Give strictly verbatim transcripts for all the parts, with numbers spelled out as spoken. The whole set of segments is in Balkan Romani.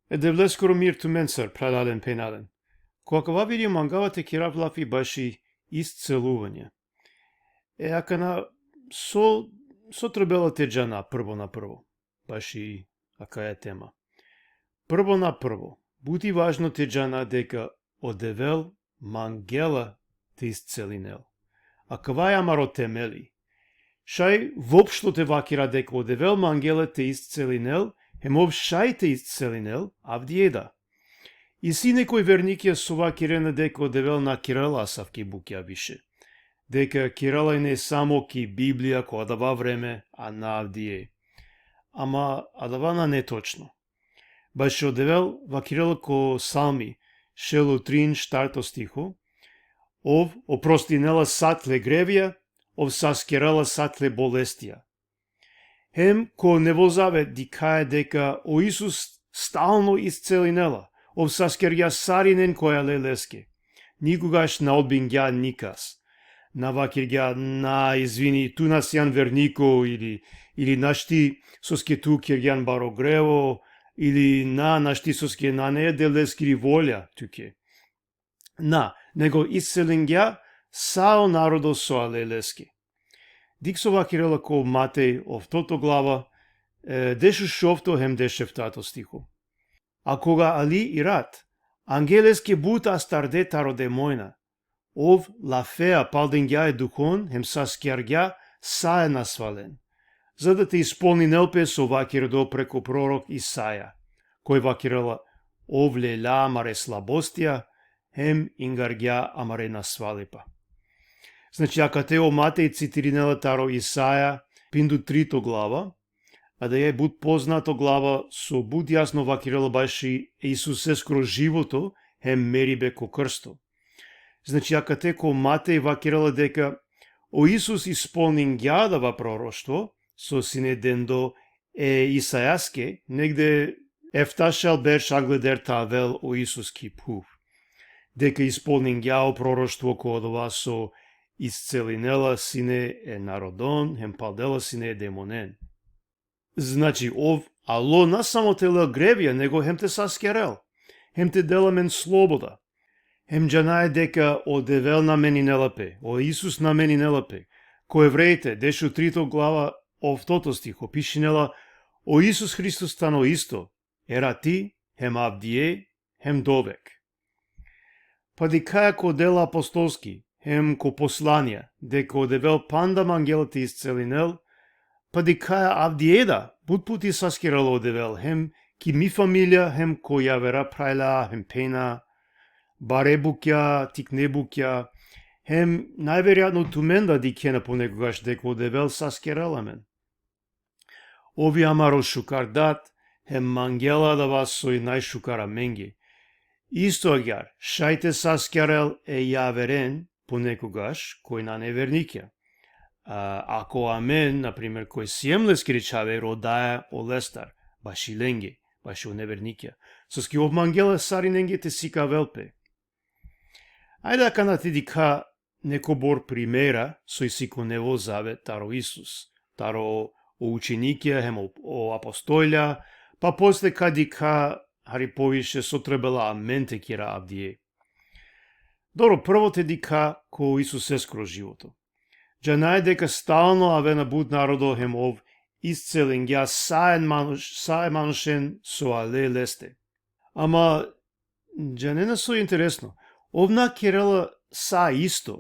E Devleskoro mir tumencar, phralalen, phenjalen. Ko akava video mangava te kerav lafi baši isceluvanje. E akana so, so trebela te džana prvo na prvo, baši akaja tema. Prvo na prvo, but i važno te džana deka o Devel mangela te iscelinel. Akava i amaro temeli. Šaj vopšto te vakera deka o Devel mangela te iscelinel, hem ov šaj te iscelinel, avdive da. Isi nekoj vernikija so vakerena deka o Devel na kerela asavke bukja više. Deka kerela ine samo ki Biblija ko adava vreme, a na avdive. Ama adava nane točno. Bašo Devel vakerela ko Salmi, šel u trin, štarto stiho, ov oprostinela sa tle grevija, ov saskerela sa tle bolestija. Hem ko Nevo Zavet dikhaja deka o Isus stalno iscelinela, ov saskergja sarinen koj ale leske. Nikogaš na odbingja nikas. Na vakergja: „Na, izvini, tu na sian verniko”, ili, ili „Našti soske tu kergjan baro grevo”, ili „Na, našti soske nane e Devleskiri volja tuke.” Na, nego iscelingja sa o narodo so ale leske. Dikh so vakerela ko Matej oftoto glava, e, dešušovto hem dešeftato stiho. A koga ali i rat, angeleske but astarde taro demojna. Ov lafea paldingja e duhon hem saskergja sa e nasvalen. Za da te ispolninel pe so vakerdo preko prorok Isaja, koj vakerela: „Ov lelja amare slabostija, hem ingargja amare nasvalipa.” Znači, akate o Matej citirinela taro Isaja, pindu trito glava, adaja i but poznato glava, so but jasno vakerela baši Isuseskoro životo hem meribe ko krsto. Znači, akate ko Matej vakerela deka o Isus ispolningja adava proroštvo, so sine dendo e Isajaske, negde eftašel berš angleder te avel o Isus ki phuv. Deka ispolningja o proroštvo ko odova so iscelinela sine e narodon, hem paldela sine e demonen. Znači, ov alo na samo te lel grevija, nego hem te saskerel, hem te del amen sloboda. Hem džanaja deka o Devel na meninela pe, o Isus na meninela pe. Ko Evrejte, dešutrito glava, oftoto stiho, pišinela: „O Isus Hristos tano isto, erati, hem avdive, hem dovek.” Pa dikhaja ko Dela apostolski, hem ko Poslanija, deka o Devel panda mangela te iscelinel, pa dikhaja avdive da, but puti saskerela o Devel, hem ki mi familija, hem ko javera phralja, hem phenja, bare bukja, tikne bukja, hem najverojatno tumen da dikhena ponekogaš deka o Devel saskerela amen. Ov i amaro šukar dat, hem mangela adava so i najšukar amenge. Isto agjaar, šaj te saskerel e javeren ponekogaš, koj nane vernikja. A, ako amen, na primer, koj siem leskere čhave, rodaja olestar, baši lenge, baši o nevernikja. Soske ov mangela sarinenge te sikavel pe. Ajde akana te dikha nekobor primera so isi ko Nevo Zavet taro Isus, taro o učenikja hem o, o apostolja, pa posle ka dikha hari poviše so trebela amen te kera avdive. Dobro, prvo te dikha ko Isuseskoro životo. Džanaja deka stalno avena but narodo hem ov iscelingja sa e manuš-, sa e manušen so ale leste. Ama, džanena so interesno, ov na kerela sa isto.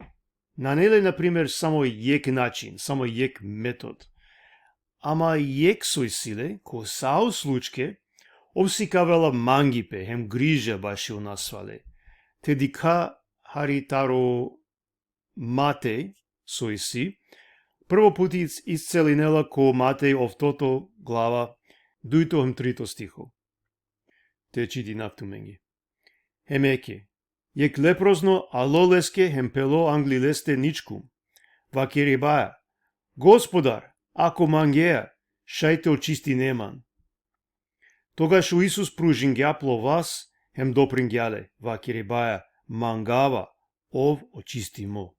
Nane le, na primer, samo jekh način, samo jekh metod. Ama jekh so isi le, ko sa o slučke, ov sikavela mangipe hem griža baši o nasvale. Te dikha hari taro Matej, so isi, prvo puti is-, iscelinela ko Matej oftoto glava, dujto hem trito stiho. Te čitinav tumenge. Hem eke, jekh leprozno alo leske hem pelo angli leste ničkum, vakeribaja: „Gospodar, ako mangea, šaj te očistine man.” Togaš o Isus pružingja plo vas, hem dopringja le, vakeribaja: „Mangava, ov očistimo.”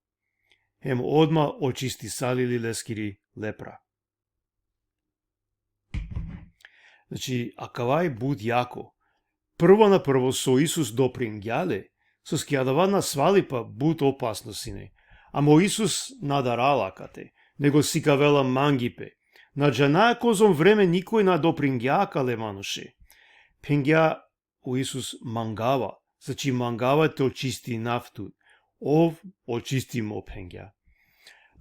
Hem odma očistisali li leskiri lepra. Znači, akava i but jako. Prvo na prvo so Isus dopringja le, soske adava nasvalipa but opasno sine. Ama o Isus na darala akate, nego sikavela mangipe. Na džanaja kozom vreme nikoj na dopringja akale manuše. Phengja o Isus: mangava, znači mangava te očistinav tut. Ov očistimo, phengja.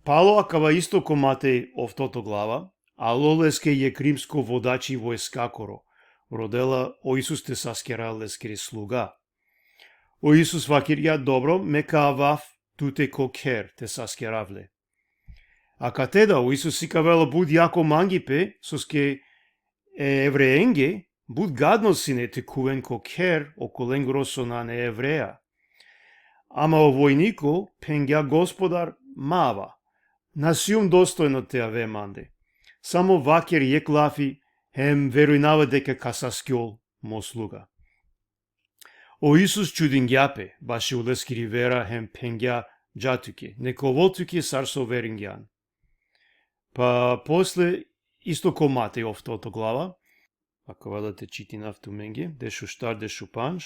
Palo akava isto ko Matej oftoto glava, alo leske jekh rimsko vodači vojskakoro. Rodela o Isus te saskerav leskere sluga. O Isus vakergja: dobro, me ka avav tute ko kher te saskerav le. Akate da o Isus sikavela but jako mangipe, soske e evrejenge but gadno sine te khuven ko kher okolengoro so nane evreja. Ama o vojniko phengja: Gospodar, ma ava, na sium dostojno te ave mande. Samo vaker jekh lafi, hem verujnava deka ka saskjol mo sluga. O Isus čudingja pe bašo leskiri vera hem phengja: dža tuke, neka ovel tuke sar so veringjan. Pa posle, isto ko Matej oftoto glava, akava da te čitinav tumenge, dešuštar, dešupandž.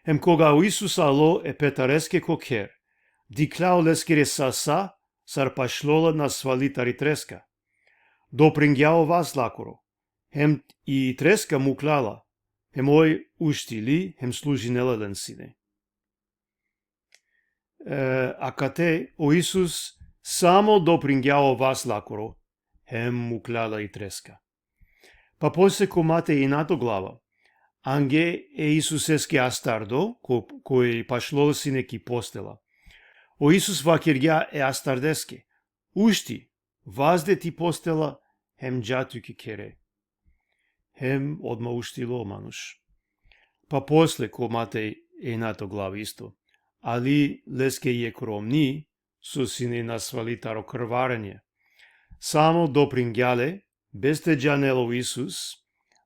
Hem koga o Isus alo e petareske ko kher, dikhlja oleskere sasa sar pašljola nasvali tari treska. Dopringja o vas lakoro, hem i treska mukhlja la, hem oj uštili hem služinela len sine. E, akate o Isus samo dopringja o vas lakoro, hem mukhlja la i treska. Pa posle ko Matej inato glava, ange e Isuseske astardo, ko, koj pašljola sine ki postela. O Isus vakergja e astardeske: ušti, vazde ti postela, hem dža tuke khere. Hem odma uštilo o manuš. Pa posle ko Matej inato glava isto. Ali leske jekh romni, so sine nasvali taro krvarenje, samo dopringja le, bez te džanel o Isus,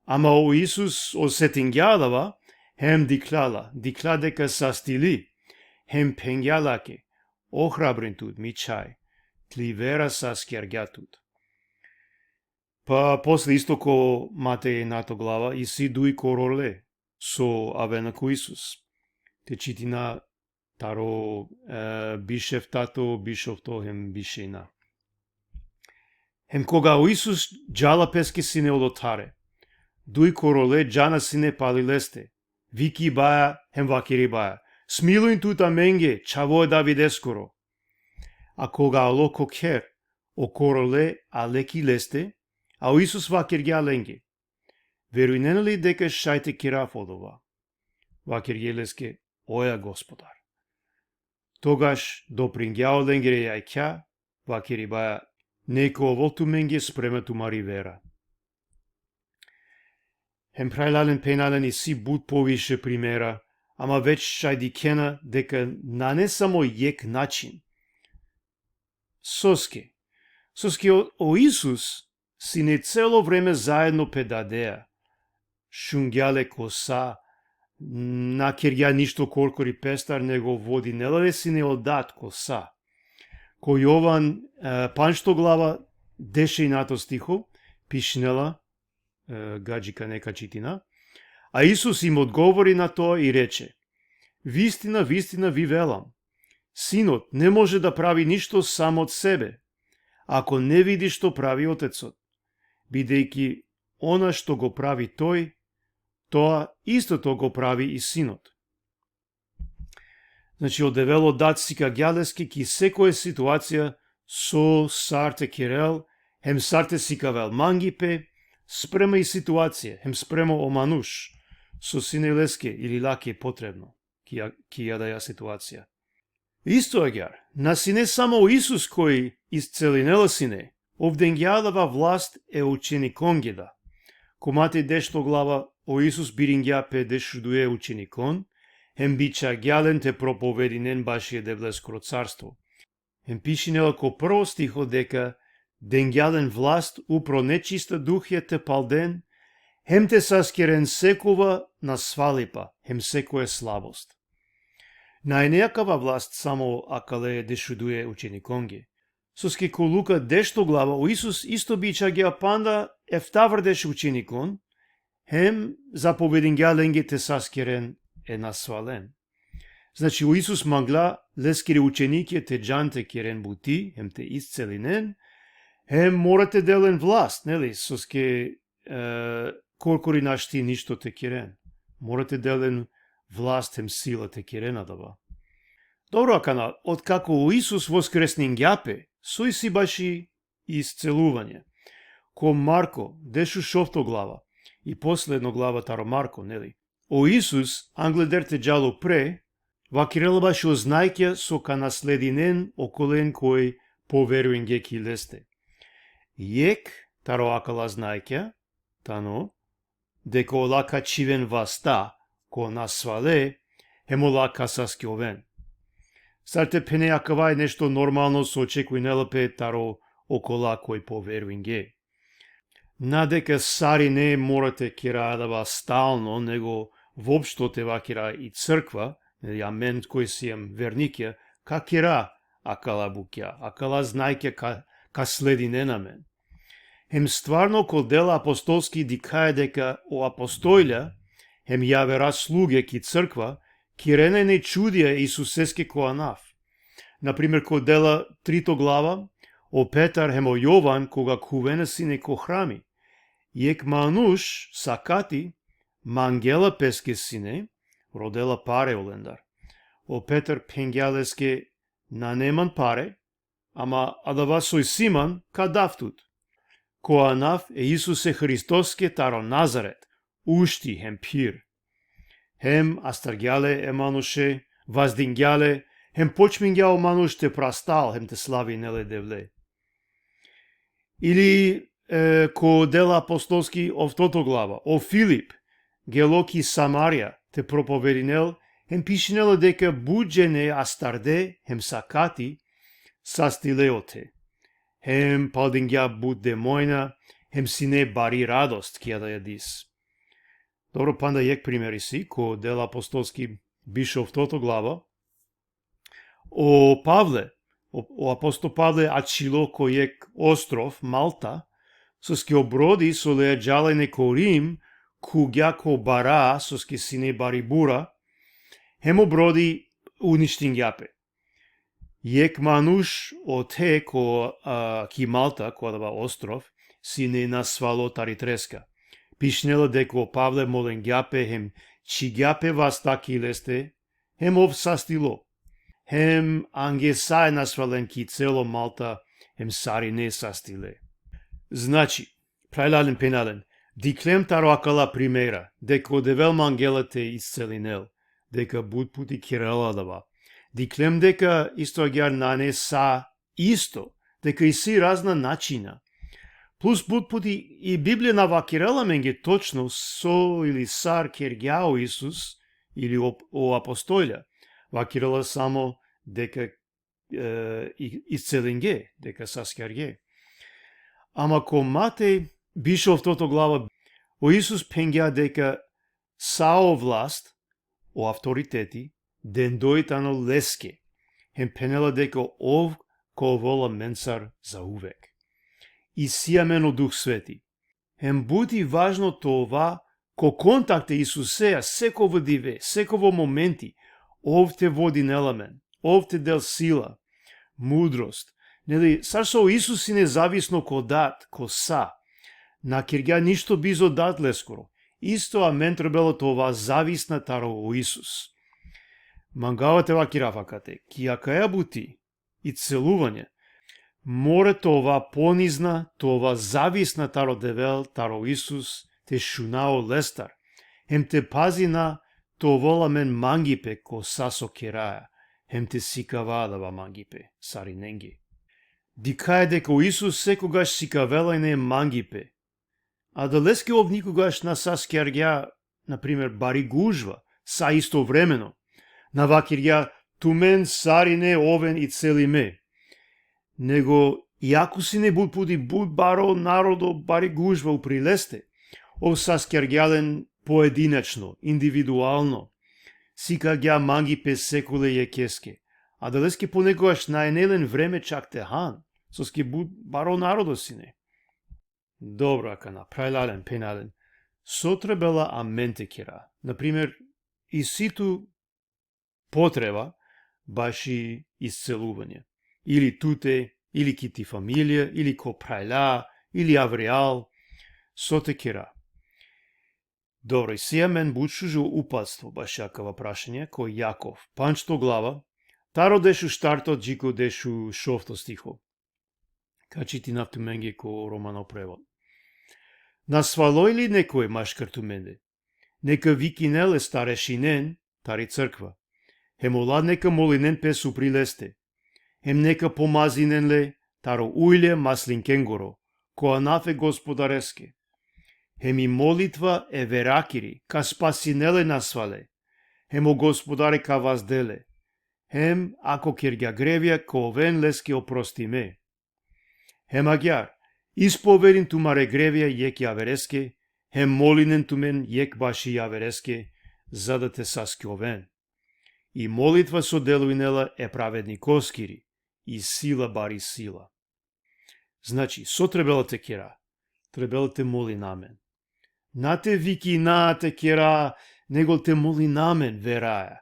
ama o Isus osetingja adava, hem dikhlja la, dikhlja deka sastili, hem phengja lake: ohrabrin tut, mi čhaj, tli vera saskergja tut. Pa posle isto ko Matej inato glava, isi duj korole, so avena ko Isus. Te čitina taro, e, bišeftato, bišofto hem bišina. Hem koga o Isus džala peske sine olo thare, duj korole džana sine pali leste, vikibaja hem vakeribaja: smiluin tut amenge, čhavo e Davideskoro. A koga alo ko kher, o korole ale ki leste, a o Isus vakergja lenge: verujnena li deka šaj te kerav odova? Vakergje leske: oja, Gospodar. Togaš dopringja olengere jakha, vakeribaja: neka ovel tumenge sprema tumari vera. Hem phralalen, phenjalen, isi but poviše primera, ama već šaj dikhena deka nane samo jekh način. Soske? Soske o, o Isus sine celo vreme zaedno pe Dadea. Šungja le ko sa, na kergja ništo korkori pestar, nego vodinela le sine o Dad ko sa. Ko Jovan, e, pandžto glava, dešeinato stiho, pišinela, e, gadži ka neka čitina. A Isus im odgovori na to i reče: вистина, вистина ви велам, Синот не може да прави ништо сам од себе, ако не види што прави Отецот, бидејќи она што го прави Тој, тоа истото го прави и Синот. Znači, o Devel o Dad sikagja leske ki sekoja situacija so sar te kerel, hem sar te sikavel mangipe, sprema i situacija, hem sprema o manuš so sine leske ili lake potrebno ki, ki adaja situacija. Isto agjaar, na sine samo o Isus koj iscelinela sine, ov dengja adava vlast e učenikonge da. Ko Matej dešto glava, o Isus biringja pe dešuduje učenikon, hem bičhagja len te propovedinen baši e Devleskoro carstvo. Hem pišinela ko prvo stiho deka dengja len vlast upro nečista duhja te palden, hem te saskeren sekova nasvalipa, hem sekoja slabost. Na ine akava vlast samo akale dešuduje učenikonge. Soske ko Luka dešto glava, o Isus isto bičhagja panda eftavardeš učenikon, hem zapovedingja lenge te saskeren e nasvalen. Znači, o Isus mangla leskere učenikija te džan te keren buti, hem te iscelinen, hem mora te del len vlast, neli, soske, e, korkori našti ništo te keren. Mora te del len vlast hem sila te keren adava. Dobro, akana, otkako o Isus voskresningja pe, so isi baši isceluvanje? Ko Marko, dešušovto glava, i posledno glava taro Marko, neli? O Isus, angleder te džal upre, vakirela bašo znajkija so ka nasledinen okolen koj poverujnge ki leste. Jekh taro akala znajkija tano deka ola ka čhiven vasta ko nasvale, hem ola ka saskjoven. Sar te phene, akava i nešto normalno so očekujnela pe taro okola koj poverujnge. Na deka sarine mora te kera adava stalno, nego voopšto te vakira i crkva, neli, amen koj siem vernikija, ka kera akala bukja, akala znajkija ka, ka sledinen amen. Hem stvarno ko Dela apostolski dikhaja deka o apostolja, hem javera sluge ki crkva, kirena ine čudija e Isuseske ko anav. Na primer, ko Dela trito glava, o Petar hem o Jovan, koga khuvena sine ko hrami, jekh manuš sakati mangela peske sine, rodela pare olendar. O Petar phengja leske: Nane man pare, ama adava so isi man ka dav tut. Ko anav e Isuse Hristoske taro Nazaret, ušti hem phir. Hem astargja le e manuše, vazdingja le, hem počmingja o manuš te prastal hem te slavinel e Devle. Ili, e, ko Dela apostolski oftoto glava, o Filip gelo ki Samarija te propovedinel, hem pišinela deka but džene astarde hem sakati sastile ote. Hem paldingja but demojna, hem sine bari radost ki adaja dis. Dobro, panda jekh primer isi, ko Dela apostolski bišoftoto glava, o Pavle, o, o apostol Pavle ačhilo ko jekh ostrov, Malta, soske o brodi so lea džala ine ko Rim khuvgja ko bara, soske sine bari bura, hem o brodi uništingja pe. Jekh manuš ote ko, a, ki Malta, ko adava ostrov, sine nasvalo tari treska. Pišinela deka o Pavle molingja pe hem čhigja pe vasta ki leste, hem ov sastilo. Hem angje sa e nasvalen ki celo Malta, hem sarine sastile. Znači, phralalen, phenjalen, dikhlem taro akala primera deka o Devel mangela te iscelinel, deka but puti kerela adava. Dikhlem deka isto agjaar nane sa isto, deka isi razna načina. Plus, but puti i Biblija na vakerela amenge točno so ili sar kergja o Isus ili o, o apostolja. Vakerela samo deka, e, i, iscelinge, deka saskjarge. Ama ko Matej bišoftoto glava, o Isus phengja deka sa o vlast, o avtoriteti, dendoj tano leske, hem phenela deka ov ka ovel amencar zauvek. Isi amen o Duh Sveti. Hem but i važno te ova ko kontakt e Isusea sekovo dive, sekovo momenti, ov te vodinel amen, ov te del sila, mudrost. Neli, sar so o Isus sine zavisno ko dad, ko sa. Na kergja ništo bizo dad leskoro. Isto amen trebela te ova zavisna taro o Isus. Mangava te vakirav akate, ki akaja buti, isceluvanje, mora te ova ponizna, te ova zavisna taro Devel, taro Isus, te šuna olestar, hem te pazina te ovel amen mangipe ko sa so keraja, hem te sikava adava mangipe sarinenge. Dikhaja deka o Isus sekogaš sikavela ine mangipe. Adaleske ov nikogaš na saskjargja, na primer, bari gužva, sa istovremeno. Na vakirgja: Tumen sarine oven iscelime. Nego, iako sine but puti but baro narodo, bari gužva upri leste, ov saskjargja len poedinečno, individualno. Sikagja mangipe sekole jekheske. Adaleske ponekogaš na ine len vreme čak te han, soske but baro narodo sine. Dobro, akana, phralalen, phenjalen. So trebela amen te kera? Na primer, isi tu potreba baši isceluvanje. Ili tute, ili ki ti familija, ili ko phralja, ili avrijal, so te kera? Dobro, isi amen but šužo upatstvo baši akava prašanje, ko Jakov, pandžto glava, taro dešuštarto dži ko dešušovto stiho. Ka čitinav tumenge ko romano prevod. Nasvaloj li nekoj maškar tumende? Neka vikinel e starešinen tari crkva. Hem ola neka molinen pes upri leste. Hem neka pomazinen le taro ulje maslinkengoro, ko anav e Gospodareske. Hem i molitva e verakiri ka spasinel e nasvale. Hem o Gospodari ka vazdel le. Hem ako kergja grevija ka oven leske oprostime. Hem agjaar, ispovedin tumare grevija jekh javereske, hem molinen tumen jekh baši javereske, za da te saskjoven. I molitva so deluinela e pravednikoskiri, i sila bari sila. Znači, so trebela te kera? Trebela te molina amen. Na te vikina te kera, nego te molina amen veraja.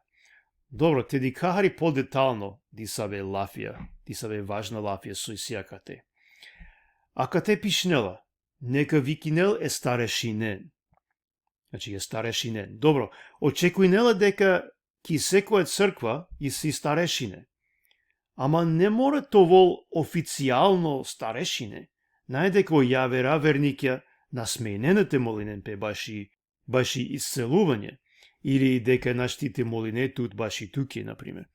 Dobro, te dikha hari podetalno disave lafija, disave važna lafija so isi akate. Akate pišinela, neka vikinel e starešinen. Znači, e starešinen. Dobro, očekujnela deka ki sekoja crkva isi starešine. Ama ne mora te ovol oficijalno starešine. Naj deka o javera vernikja na smejnena te molinen pe baši, baši isceluvanje. Ili deka našti te moline tut baši tuke, na primer.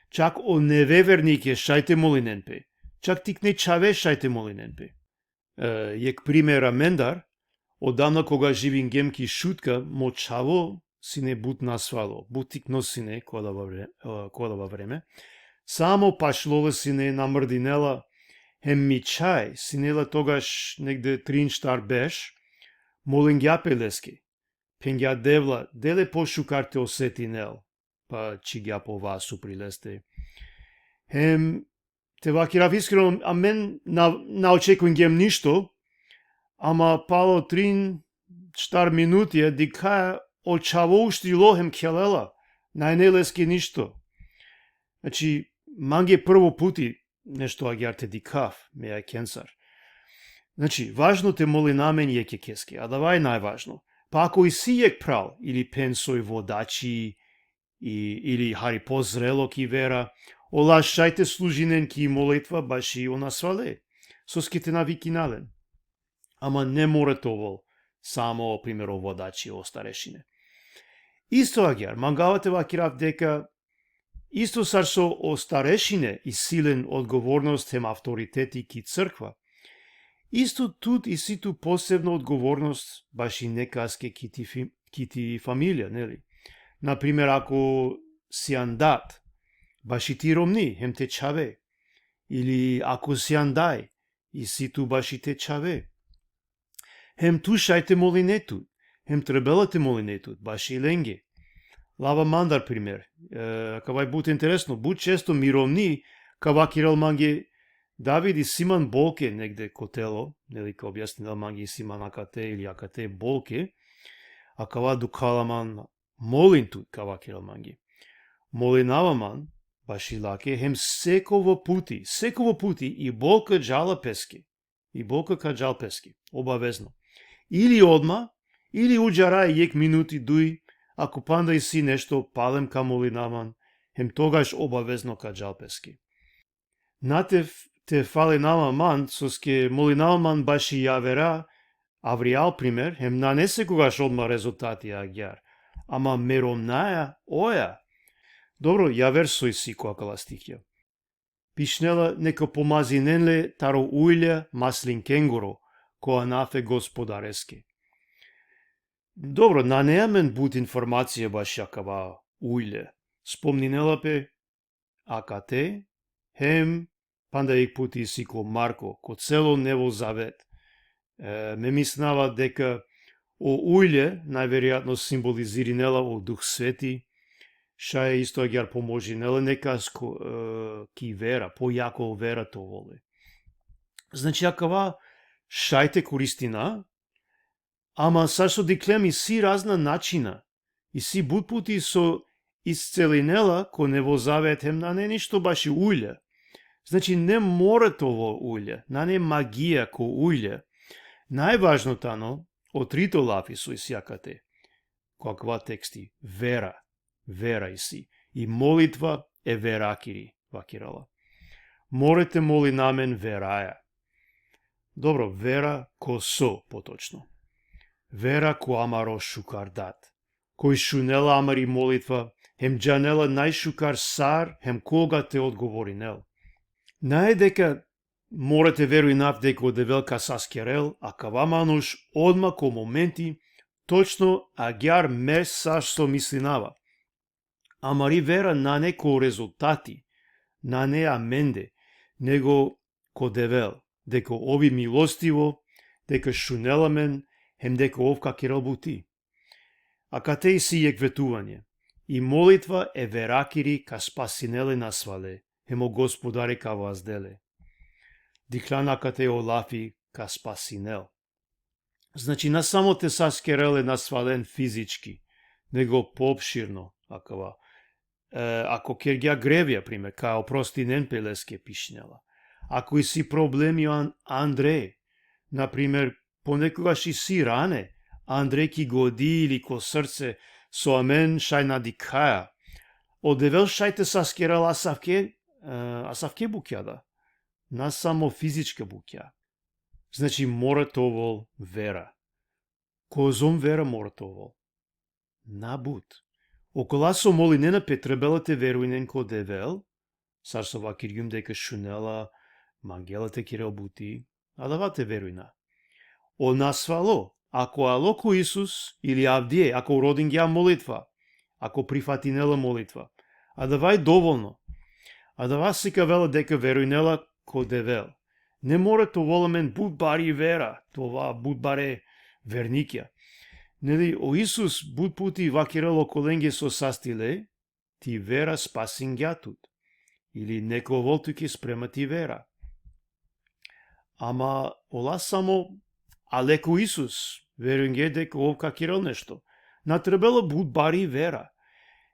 Čak o neve vernikja šaj te molinen pe. Čak tikne čhave šaj te molinen pe. E, jekh primer amendar, odavna koga živingjem ki Šutka, mo čhavo sine but nasvalo, but tikno sine ko adava vre-, e, ko adava vreme. Samo pašlo le sine, namrdinela, hem mi čhaj sine la togaš negde trin štar berš, molingja pe leske. Phengja: Devla, de le pošukar te osetinel. Pa čhigja po vas upri leste. Hem te vakerav iskreno, amen na, na očekujngjem ništo, ama palo trin, štar minutija dikhaja o čhavo uštilo hem khelela, nane leske ništo. Znači, mange prvo puti nešto agjaar te dikhav, me akencar. Znači, važno te molina amen jekh jekheske, adava i najvažno. Pa ako isi jekh phral ili phen soj vodači, i, ili hari pozrelo ki vera, ola šaj te služinen ki molitva baši o nasvale, soske te na vikina len. Ama ne mora te ovol samo, primer, o vodači, o starešine. Isto agjaar, mangava te vakerav deka isto sar so o starešine isi len odgovornost hem avtoriteti ki crkva, isto tut isi tu posebno odgovornost baši nekaske ki ti fi-, ki ti familija, neli? Na primer, ako sian dat, baši ti romni, hem te čhave, ili ako sian daj, isi tu baši te čhave. Hem tu šaj te moline tut, hem trebela te moline tut baši lenge. Lava mandar primer, e, akava i but interesno, but često mi romni ka vakerel mange: David, isi man bolke negde ko telo, neli, ka objasninel mange, isi man akate ili akate bolke, akava dukhala man, molin tut, ka vakerel mange. Molinava man baši lake, hem sekovo puti, sekovo puti i bolka džala peske. I bolka ka džal peske, obavezno. Ili odma, ili udžara jekh minuti duj, ako panda isi nešto, palem ka molinav man, hem togaš obavezno ka džal peske. Na te f-, te falinava man, soske molinava man baši javera, avrijal primer, hem nane sekogaš odma rezultati agjaar. Ama me romnjaja, oja. Dobro, javer so isi ko akala stihija. Pišinela: Neka pomazinen le taro ulje maslinkengoro, ko anav e Gospodareske. Dobro, nane amen but informacija baši akava ulje. Spomninela pe akate, hem panda jekh puti isi ko Marko, ko celo Nevo Zavet. E, me mislinava deka o ulje najverojatno simbolizirinela o Duh Sveti, šaj isto agjaar pomožinela nekaske, e, ki vera, pojako vera te ovol le. Znači, akava šaj te koristina, Ama sar so dikhlem, isi razna načina. Isi but puti so iscelinela ko Nevo Zavet hem nane ništo baši ulje. Znači, ne mora te ovel ulje, nane magija ko ulje. Najvažno tano, o trito lafi so isi akate, ko akava teksti, vera. Vera isi. I molitva e verakiri, vakerela. Mora te molina amen veraja. Dobro, vera ko so potočno? Vera ko amaro šukar Dad, koj šunela amari molitva, hem džanela najšukar sar hem koga te odgovorinel. Nae deka mora te verujnav deka o Devel ka saskerel akava manuš odma ko momenti, točno agjaar me sar so mislinava. Amari vera nane ko rezultati, nane amende, nego ko Devel, deka ov i milostivo, deka šunela amen, hem deka ov ka kerel buti. Akate isi jekh vetuvanje: i molitva e verakiri ka spasinel e nasvale, hem o Gospodari ka vazdel le. Dikhljan akate o lafi ka spasinel. Znači, na samo te saskerel e nasvalen fizički, nego poopširno akava. E, ako kergja grevija, primer, ka oprostinen pe leske, pišinela. Ako isi problemi an-, andre, na primer, ponekogaš isi rane andre ki godi ili ko srce, so amen šaj na dikhaja, o Devel šaj te saskerel asavke, e, asavke bukja da. Na samo fizička bukja. Znači, mora te ovel vera. Kozom vera mora te ovel? Na but. Okola so molinena pe, trebela te verujnen ko Devel, sar so vakergjum deka šunela, mangela te kerel buti, adava te verujna. O nasvalo, ako alo ko Isus ili avdive, ako rodingja molitva, ako prifatinela molitva, adava i dovolno. Adava sikavela deka verujnela ko Devel. Ne mora te ovel amen but bari vera, te ova but bare vernikja. Neli, o Isus but puti vakerela okolenge so sastile, ti vera spasingja tut. Ili neka ovel tuke sprema ti vera. Ama ola samo ale ko Isus, verujnge deka ov ka kerel nešto. Na trebela but bari vera.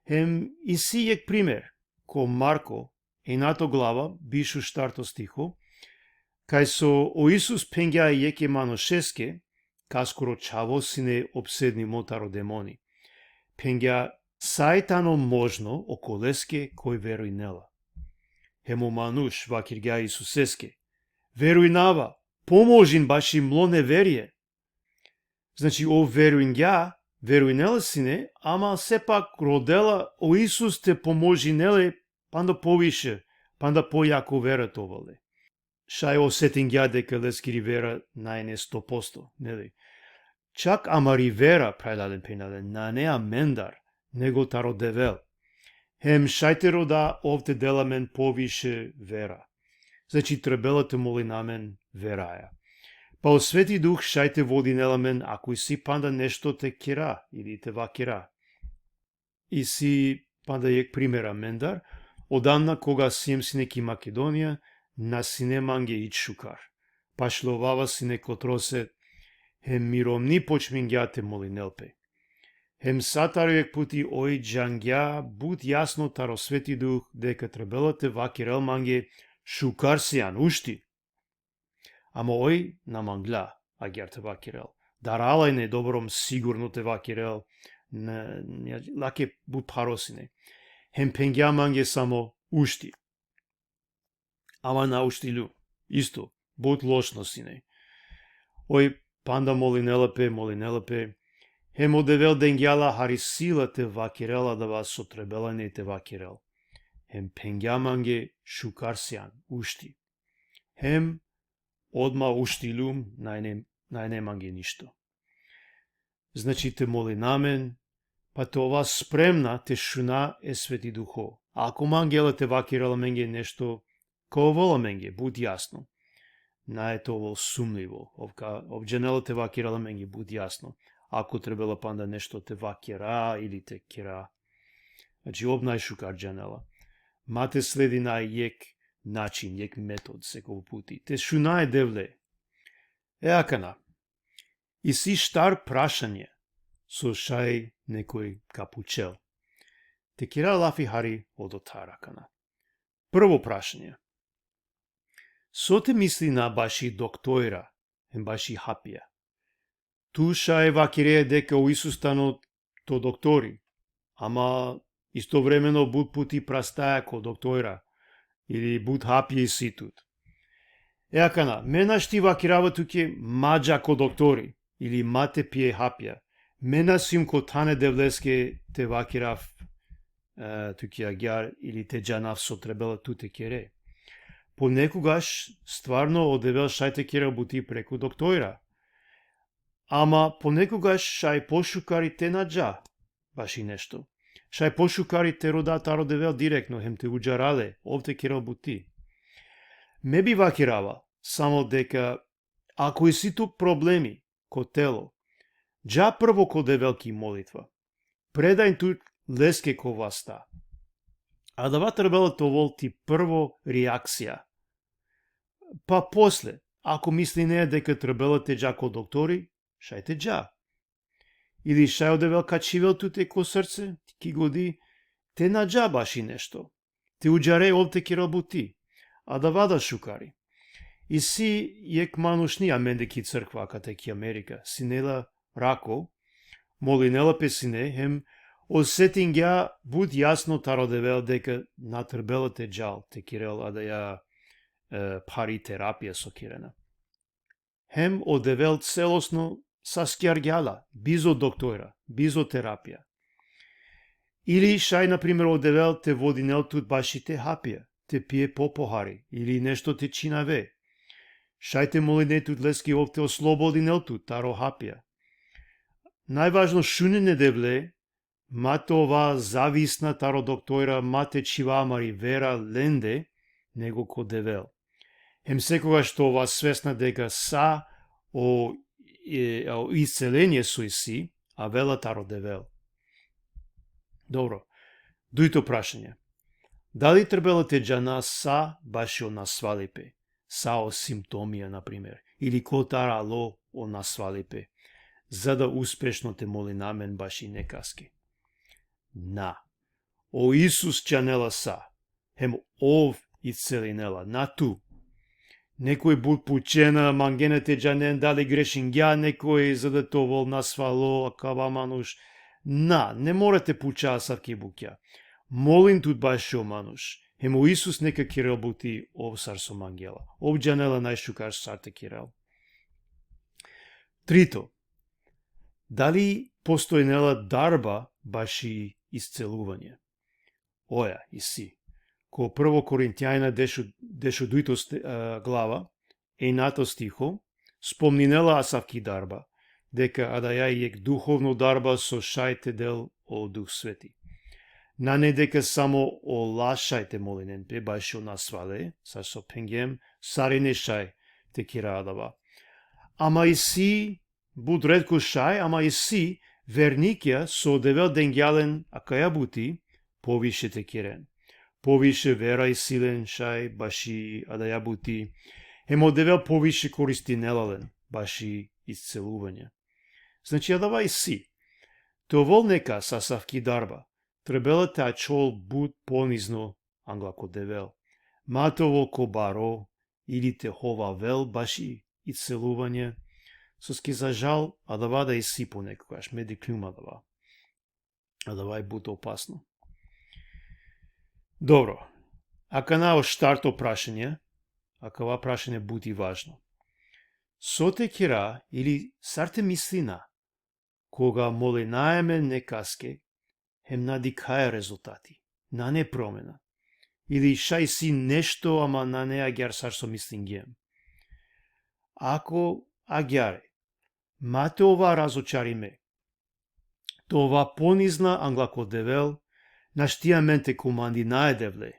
Hem isi jekh primer, ko Marko, enjato glava, biš u štarto stiho, kaj so o Isus phengja jekhe manušeske, kaskoro čhavo sine opsednimo taro demoni. Phengja: Sa i tano možno okoleske koj verujnela. Hem o manuš vakergja Isuseske: Verujnava, pomožin baši mlo neverie. Znači, ov verujngja, verujnela sine, ama sepak rodela o Isus te pomožinel le panda poviše, panda pojako vera te ovel le. Šaj osetingja deka leskiri vera nane sto posto, neli? Čak amari vera, phralalen, phenjalen, nane amendar, nego taro Devel. Hem šaj te roda ov te del amen poviše vera. Znači, trebela te molina amen veraja. Pa o Sveti Duh šaj te vodinel amen ako isi panda nešto te kera ili te vakera. Isi panda jekh primer amendar, odamna koga siem sine ki Makedonija, na sine mange ič šukar. Pašljovava sine kotrose, hem mi romni počmingja te molinel pe. Hem sa taro jekh puti oj džangja but jasno taro Sveti Duh deka trebela te vakerel mange: Šukar sian, ušti. Ama oj na mangla agjaar te vakerel. Darala ine, doborom sigurno te vakerel, ne, ne, lake but pharo sine. Hem phengja mange samo: Ušti. Ama na uštilju. Isto, but lošno sine. Oj panda molinela pe, molinela pe. Hem o Devel dengja la hari sila te vakerel adava so trebela ine te vakerel. Hem phengja mange: Šukar sian, ušti. Hem odma uštiljum, nane, nane mange ništo. Znači, te molina amen, pa te ova spremna te šuna e Sveti Duho. Ako mangela te vakerel amenge nešto, ka ovel amenge but jasno. Nae te ovel sumnjivo, ov ka, ov džanela te vakerel amenge but jasno. Ako trebela panda nešto te vakera ili te kera. Znači, ov najšukar džanela. Ma te sledina jekh način, jekh metod sekov puti. Te šuna e Devle. E akana. Isi štar prašanje, so šaj nekoj ka pučel. Te kera lafi hari odotar akana. Prvo prašanje. So te mislina baši doktora, hem baši hapija? Tu šaj vakire deka o Isus tano to doktori, ama istovremeno but puti prastaja ko doktora, ili but hapija isi tut. E akana, me našti vakirava tuke ma dža ko doktori, ili ma te pije hapija. Me na sijum ko than e Devleske te vakirav, e, tuke agjaar, ili te džanav so trebela tu te kere. Ponekogaš stvarno o Devel šaj te kerel buti preku doktora. Ama ponekogaš šaj pošukari te na dža baši nešto. Šaj pošukari te roda taro Devel direktno hem te udžara le, ov te kerel buti. Me bi vakirava samo deka ako isi tu problemi ko telo, dža prvo ko Devel ki molitva. Predaj tut leske ko vasta. Adava trebela te ovel ti prvo reakcija. Pa posle, ako misline deka trebela te dža ko doktori, šaj te dža. Ili šaj o Devel ka čhivel tute ko srce, ki godi, te na dža baši nešto. Te udžare, ov te kerel buti. Adava da šukari. Isi jekh manušni amende ki crkva akate ki Amerika, sine la rako, molinela pe sine, hem osetingja but jasno taro Devel deka na trebela te džal te kerel adaja, e, phari terapija so kerena. Hem o Devel celosno saskjargja la, bizo doktora, bizo terapija. Ili šaj, na primer, o Devel te vodinel tut baši te hapija, te pije po pohari, ili nešto te čhinave. Šaj te moline tut leske ov te oslobodinel tut taro hapija. Najvažno, šunen e Devle, ma te ova zavisna taro doktora, ma te čhiva amari vera lende, nego ko Devel. Hem sekogaš te ova svesna deka sa o, e, o iscelenie so isi, avela taro Devel. Dobro. Dujto prašanje. Dali trebela te džana sa baši o nasvalipe, sa o simptomija, na primer, ili kotar alo o nasvalipe, za da uspešno te molina amen baši nekaske? Na. O Isus džanela sa, hem ov iscelinela, na tu. Nekoj but pučena, mangena te džanen dali grešingja nekoj, za da te ovel nasvalo akava manuš. Na, ne mora te puča asavke bukja. Molin tut bašo manuš, hem o Isus neka kerel buti ov sar so mangela. Ov džanela najšukar sar te kerel. Trito, dali postojnela darba baši isceluvanje? Oja, isi. Ko Prvo Korintjanja dešo, dešudujto ste-, a, glava, enjato stiho, spomninela asavki darba, deka adaja jekh duhovno darba so šaj te del o Duh Sveti. Nane deka samo ola šaj te molinen pe bašo nasvale, sar so phengjem, sarine šaj te kera adava. Ama isi, but retko šaj, ama isi vernikja so Devel dengja len akaja buti poviše te keren. Poviše vera isi len šaj baši adaja buti, hem o Devel poviše koristinela len baši isceluvanje. Znači, adava isi. Te ovel nekas asavki darba, trebela te ačhol but ponizno angla ko Devel. Ma te ovel ko baro, ili te hovavel baši isceluvanje, soske za žal, adava da isi ponekogaš, me dikhljum adava. Adava i but opasno. Dobro, akana o štarto prašanje, akava prašanje but i važno. So te kera ili sar te mislina, koga molinaja amen nekaske, hem na dikhaja rezultati, nane promena. Ili šaj isi nešto, ama nane agjaar sar so mislingjem. Ako agjaar e, ma te ova razočarime. Te ova ponizna angla ko Devel, našti amen te komandinaja e Devle.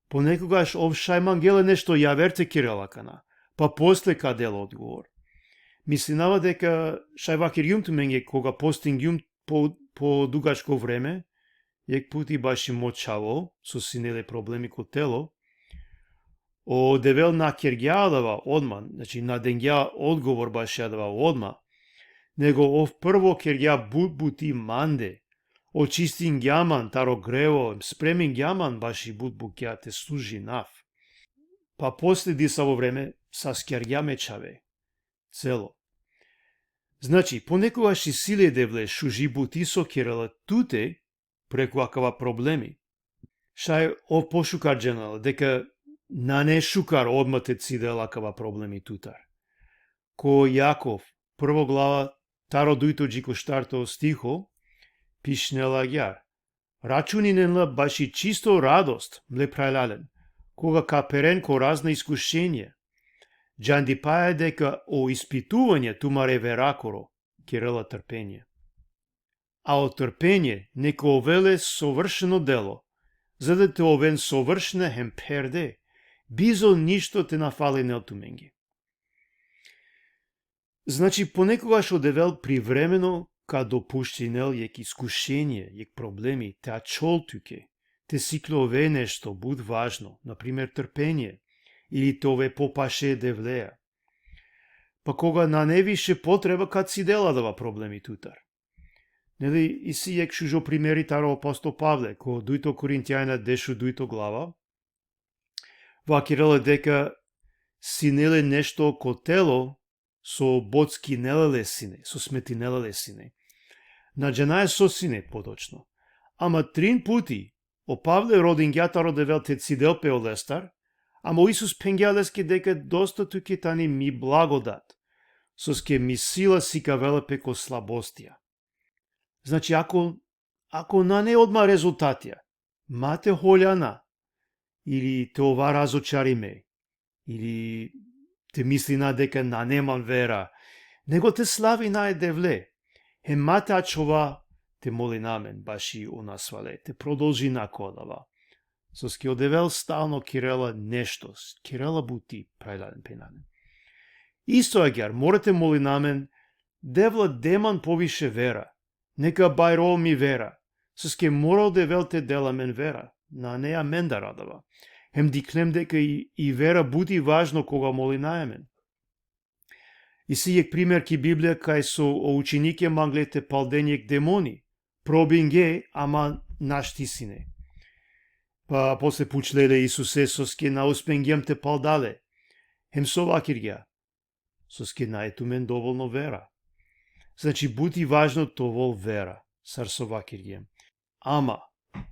Ponekogaš ov šaj mangela nešto javer te kerel akana, pa posle ka del odgovor. Mislinava deka šaj vakirgjum tumenge koga postingjum po, po dugačko vreme, jekh puti baši mo čhavo, so sine le problemi ko telo, o Devel na kergja adava odma, znači na dengja odgovor baši adava odma, Nego ov prvo kergja but buti mande, očistingja man taro grevo, spremingja man baši but bukja te služinav. Pa posle disavo vreme saskergja me čhave. Celo. Znači, ponekogaš isi le e Devle šuži buti so kerela tute, preku akava problemi. Šaj ov pošukar džanela, deka nane šukar odma te cidel akava problemi tutar. Ko Jakov, prvo glava, taro dujto dži ko štarto stiho, pišinela agjaar: Računinen la baši čisto radost, mle phralalen, koga ka peren ko razna iskušenje. Džandipaja deka o ispituvanje tumare verakoro kerela trpenje. A o trpenje neka ovel le sovršeno delo, za da te oven sovršna hem pherde, bizo ništo te na falinel tumenge. Znači, ponekogaš o Devel privremeno ka dopuštinel jek iskušenje, jek problemi, te ačhol tuke, te sikljove nešto but važno, na primer trpenje, ili te ove popaše e Devlea. Pa koga nane više potreba, ka cidel adava problemi tutar. Neli, isi jek šužo primeri taro apostol Pavle, ko dujto Korintjanja dešudujto glava, vakerela deka sine le nešto ko telo, so bockinela le sine, so smetinela le sine. Na džanaja so sine potočno. Ama trin puti, o Pavle rodingja taro Devel te cidel pe olestar, ama o Isus phengja leske deka dosta tuke tani mi blagodat, soske mi sila sikavela pe ko slabostija. Znači, ako, ako nane odma rezultatija, ma te holjana, ili te ova razočarime, ili te mislina deka nane man vera, nego te slavina e Devle, hem ma te ačhova te molina amen baši o nasvale, te prodolžina ko adava. Soske o Devel stalno kerela nešto, kerela buti, phralalen phenjalen. Isto agjaar, mora te molina amen: Devla, de man poviše vera, neka bajrol mi vera, soske mora o Devel te del amen vera, nane amendar adava. Hem dikhlem deka i, i vera but i važno koga molinaja amen. Isi jek primer ki Biblija kaj so o učenike mangle te palden jek demoni, probinge, ama našti sine. Pa posle pučle le Isuse: Soske na uspengjem te palda le? Hem so vakergja? Soske nane tumen dovolno vera. Znači, but i važno te ovel vera, sar so vakergjem. Ama,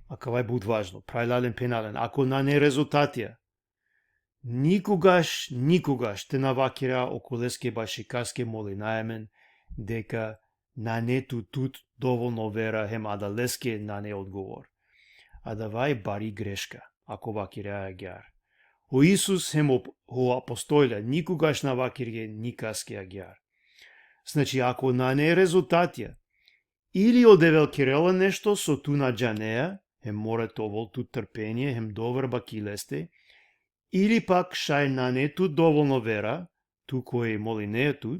akava i but važno, phralalen phenjalen, ako nane rezultatija, nikogaš, nikogaš te na vakera okoleske baši kaske molinaja amen, deka nane tu tut dovolno vera, hem adaleske nane odgovor. Adava i bari greška, ako vakeraja agjaar. O Isus hem o, o apostolja nikogaš na vakerge nikaske agjaar. Znači, ako nane rezultatija, ili o Devel kerela nešto so tu na džanea, hem mora te ovel tut trpenje hem doverba ki leste, ili pak šaj nane tu dovolno vera, tu koj molinea tu,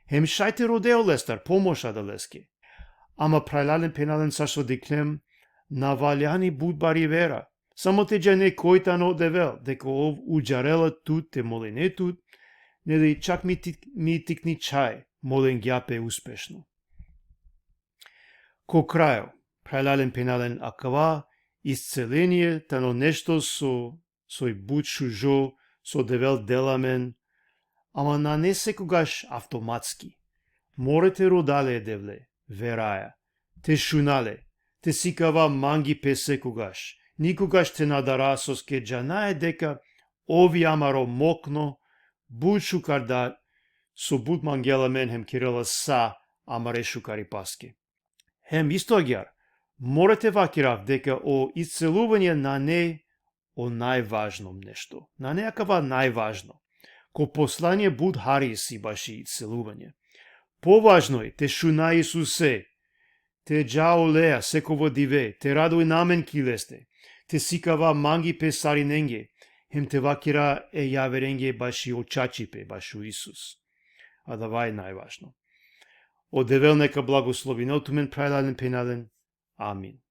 hem šaj te rode olestar pomoš adaleske. Ama, phralalen phenjalen, sar so dikhlem, na valjani but bari vera. Samo te džane koj tano o Devel, deka ov udžarela tut te moline tut, neli, čak mi tik-, mi tikni čhaj molingja pe uspešno. Ko krajo, phralalen phenjalen, akava iscelenie tano nešto so, soj but šužo, so Devel dela amen, ama nane sekogaš avtomatski. Mora te roda le e Devle, veraja, te šuna le, te sikava mangipe sekogaš, nikogaš te na dara, soske džanaja deka ov i amaro mokno, but šukar dad, so but mangela amen hem kerela sa amare šukaripaske. Hem isto agjaar, mora te vakerav deka o isceluvanje nane o najvažno nešto. Nane akava najvažno. Ko poslanie but hari isi baši isceluvanje. Považno i te šuna Isuse, te dža olea sekova dive, te radujna amen ki leste, te sikava mangipe sarinenge, hem te vakera e javerenge baši o čačipe bašo Isus. Adava i najvažno. O Devel neka blagoslovinel tumen, phralalen phenjalen. Amin.